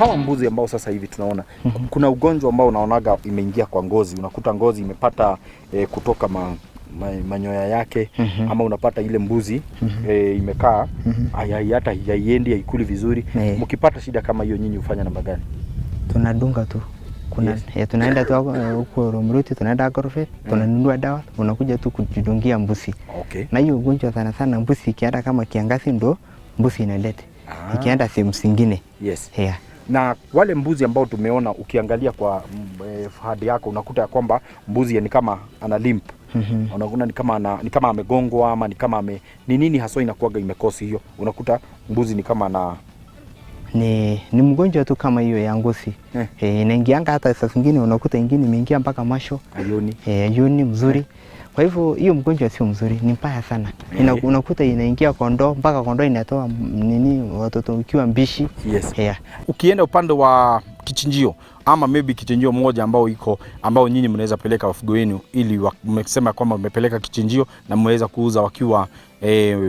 Hawa mbuzi ambao sasa hivi tunaona kuna ugonjwa ambao unaonaga imeingia kwa ngozi, unakuta ngozi imepata kutoka manyoya yake ama unapata ile mbuzi imekaa hata haiendi, haikuli vizuri. Mkipata shida kama hiyo, nyinyi hufanya namna gani? Tunadunga tu kuna tunaenda tu huko Rumuruti, tunaenda Agrovet, tunanunua dawa, unakuja tu kujidungia mbuzi. Na hiyo ugonjwa sana sana mbuzi ikienda kama kiangazi ndo mbuzi inaleta. Ikienda sehemu zingine. Yeah. Na wale mbuzi ambao tumeona, ukiangalia kwa hadi yako unakuta ya kwamba mbuzi ni kama ana limp. Unakuta ni kama amegongwa ama ni kama ni nini haswa inakuwaga imekosi hiyo? Unakuta mbuzi ni kama ana Ni mgonjwa tu kama hiyo ya ngozi. Inaingianga hata saa zingine unakuta ingine imeingia mpaka macho. Ayoni. Yoni mzuri. Kwa hivyo hiyo mgonjwa sio mzuri, ni mbaya sana. Unakuta inaingia kondoo mpaka kondoo inatoa nini watoto ikiwa mbishi. Yeah. Ukienda upande wa kichinjio ama maybe kichinjio moja ambao iko ambao nyinyi mnaweza peleka wafugo wenu ili mmesema kwamba mmepeleka kichinjio na mmeweza kuuza wakiwa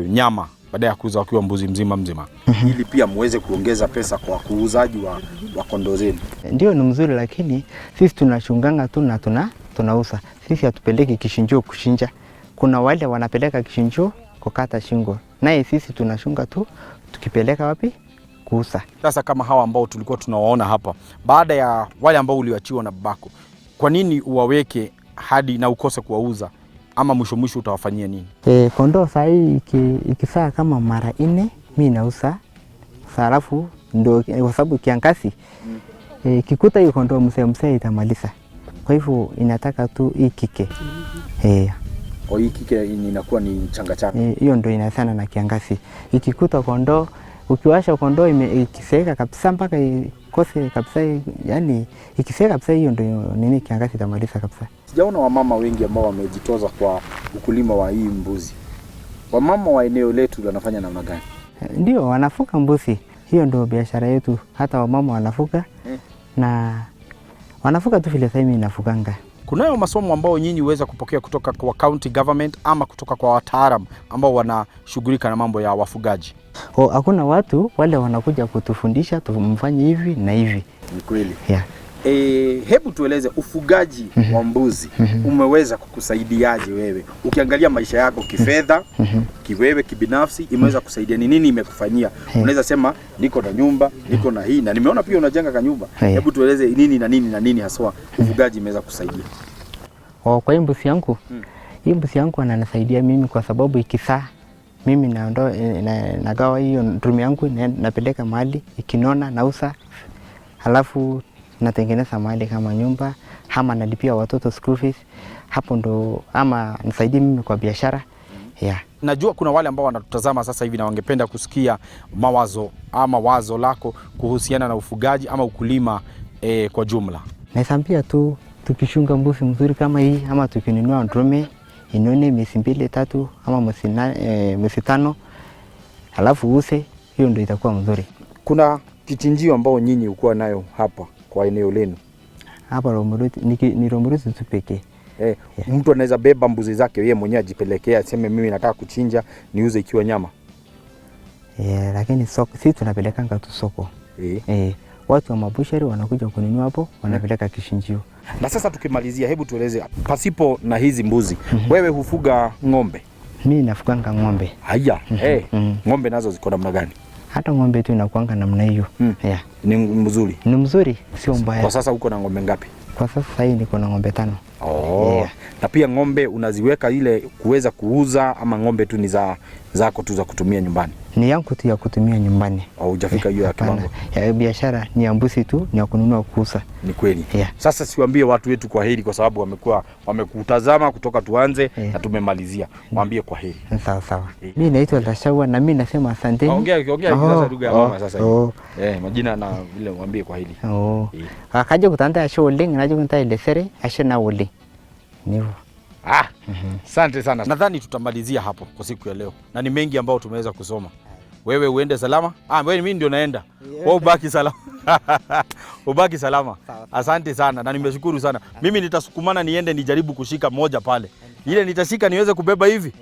nyama baada ya kuuza wakiwa mbuzi mzima mzima, ili pia muweze kuongeza pesa kwa kuuzaji wa kondoo zenu. Ndio ni mzuri, lakini sisi tunachunganga tu na tunauza. Sisi hatupeleki kichinjio kuchinja. Kuna wale wanapeleka kichinjio kukata shingo, naye sisi tunachunga tu tukipeleka wapi kuuza. Sasa kama hawa ambao tulikuwa tunawaona hapa, baada ya wale ambao uliwachiwa na babako, kwa nini uwaweke hadi na ukose kuwauza ama mwisho mwisho utawafanyia nini? Kondoo saa hii ikizaa kama mara 4 mi nauza. Halafu ndo kwa sababu kiangazi kikuta hiyo kondoo mzee mzee itamaliza. Kwa hivyo inataka tu hii kike. Kwa hii kike inakuwa ni changa changa. Hiyo ndo inasana na kiangazi. Ikikuta kondoo, ukiwasha kondoo ikiseeka kabisa mpaka ikose kabisa, yani ikiseeka kabisa hiyo ndo nini kiangazi itamaliza kabisa. Sijaona wamama wengi ambao wamejitoza kwa ukulima wa hii mbuzi. Wamama wa eneo letu wanafanya namna gani? Ndio wanafuga mbuzi. Hiyo ndio biashara yetu. Hata wamama wanafuga na wanafuga tu vile sasa mimi nafuganga. Kunayo masomo ambayo nyinyi huweza kupokea kutoka kwa county government ama kutoka kwa wataalamu ambao wanashughulika na mambo ya wafugaji? Hakuna watu wale wanakuja kutufundisha tumfanye hivi na hivi. Ni kweli. Hebu tueleze ufugaji wa mbuzi umeweza kukusaidiaje wewe? Ukiangalia maisha yako kifedha, kiwewe, kibinafsi, imeweza kusaidia ni nini imekufanyia? Unaweza sema niko na nyumba, niko na hii na nimeona pia unajenga kanyumba. Hebu tueleze nini na nini na nini haswa ufugaji imeweza kusaidia? Kwa hii mbuzi yangu, hii mbuzi yangu ananisaidia mimi kwa sababu ikizaa mimi nagawa hiyo ndume yangu napeleka mahali ikinona nauza, halafu natengeneza mahali kama nyumba ama nalipia watoto school fees. Hapo ndo ama nisaidie mimi kwa biashara. Najua kuna wale ambao wanatutazama sasa hivi na wangependa kusikia mawazo ama wazo lako kuhusiana na ufugaji ama ukulima kwa jumla. Naisambia tu tukichunga mbuzi mzuri kama hii ama tukinunua ndume inone miezi 2-3 ama miezi 5 halafu use, hiyo ndio itakuwa mzuri. Kuna kichinjio ambao nyinyi hukuwa nayo hapa kwa eneo lenu? Hapa Rumuruti, ni Rumuruti tu pekee. Mtu anaweza beba mbuzi zake yeye mwenyewe ajipelekea aseme mimi nataka kuchinja niuze ikiwa nyama. Lakini soko sisi tunapelekanga tu soko. Watu wa mabushari wanakuja kununua hapo, wanapeleka kichinjio. Na sasa tukimalizia, hebu tueleze pasipo na hizi mbuzi, wewe hufuga ng'ombe? Mimi nafuganga ng'ombe. Haya, ng'ombe nazo ziko namna gani? Hata ng'ombe tu inakuanga namna hiyo. Ni mzuri? Ni mzuri, sio mbaya. Kwa sasa uko na ng'ombe ngapi? Kwa sasa hii niko na ng'ombe 5. Na pia ng'ombe unaziweka ile kuweza kuuza ama ng'ombe tu ni zako tu za kutumia nyumbani? Ni yangu tu ya kutumia nyumbani. Au hujafika hiyo ya Hapana. kiwango? Ya biashara ni ya mbuzi tu, ni ya kununua kuuza. Ni kweli. Sasa siwaambie watu wetu kwa heri kwa sababu wamekutazama kutoka tuanze na tumemalizia. Waambie kwa heri. Sawa sawa. Mimi naitwa Lashawa na mimi nasema asanteni. Ongea sasa lugha ya mama sasa hivi. Majina na vile waambie kwa heri. Akaje kutanda ashe oleng, naje kutanda ilesere, ashe na oleng. Ni hivyo. Asante sana. Nadhani tutamalizia hapo kwa siku ya leo. Na ni mengi ambayo tumeweza kusoma. Wewe uende salama. Wewe mimi ndio naenda. Wewe ubaki salama. Ubaki salama. Asante sana na nimeshukuru sana. Mimi nitasukumana niende nijaribu kushika moja pale. Ile nitashika niweze kubeba hivi.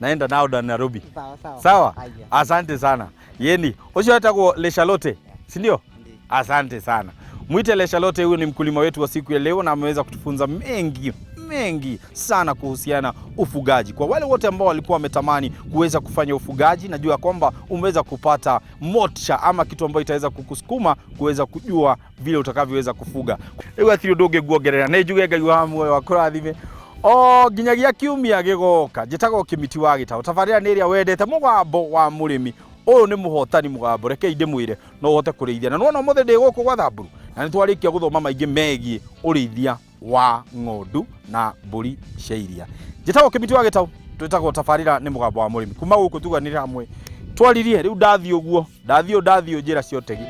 Naenda nao da Nairobi. Sawa, sawa. Sawa? Haya. Asante sana. Yeni, osho hata kwa Le Charlotte, si ndio? Ndiyo. Asante sana. Mwite Leshalote, huyu ni mkulima wetu wa siku ya leo na ameweza kutufunza mengi mengi sana kuhusiana ufugaji. Kwa wale wote ambao walikuwa wametamani kuweza kufanya ufugaji, najua kwamba umeweza kupata motisha ama kitu ambayo itaweza kukusukuma kuweza kujua vile utakavyoweza kufuga. Rĩu hatirĩ ũndũ ũngĩ nguongerera, nĩ njuge Ngai wa muoyo akũrathime o nginyagia kiumia gĩgoka. Njĩtagwo Kĩmiti wa Gĩtaũ. Tabarĩra nĩ ĩrĩa wendete, Mũgambo wa Mũrĩmi. Ũyũ nĩ mũhotani mũgambo, rekei ndĩmwĩre no ũhote kũrĩithia. Na nĩwona ũmũthĩ ndĩ gũkũ gwa Thamburu na nĩ twarĩkia gũthoma maingĩ megiĩ ũrĩithia wa ng'ondu na mbũri cia iria. Njĩtagwo Kĩmiti wa Gĩtaũ, twĩtagwo tabarĩra nĩ Mũgambo wa Mũrĩmi. Kuma gũkũ tuganĩre hamwe twaririe. Rĩu ndathiĩ ũguo, ndathiĩ ndathiĩ njĩra cia ũtegi.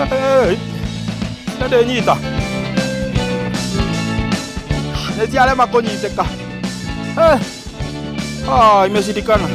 Hey, ndĩnyita nĩ ciarema kũnyitĩka. Ah, imeshindikana.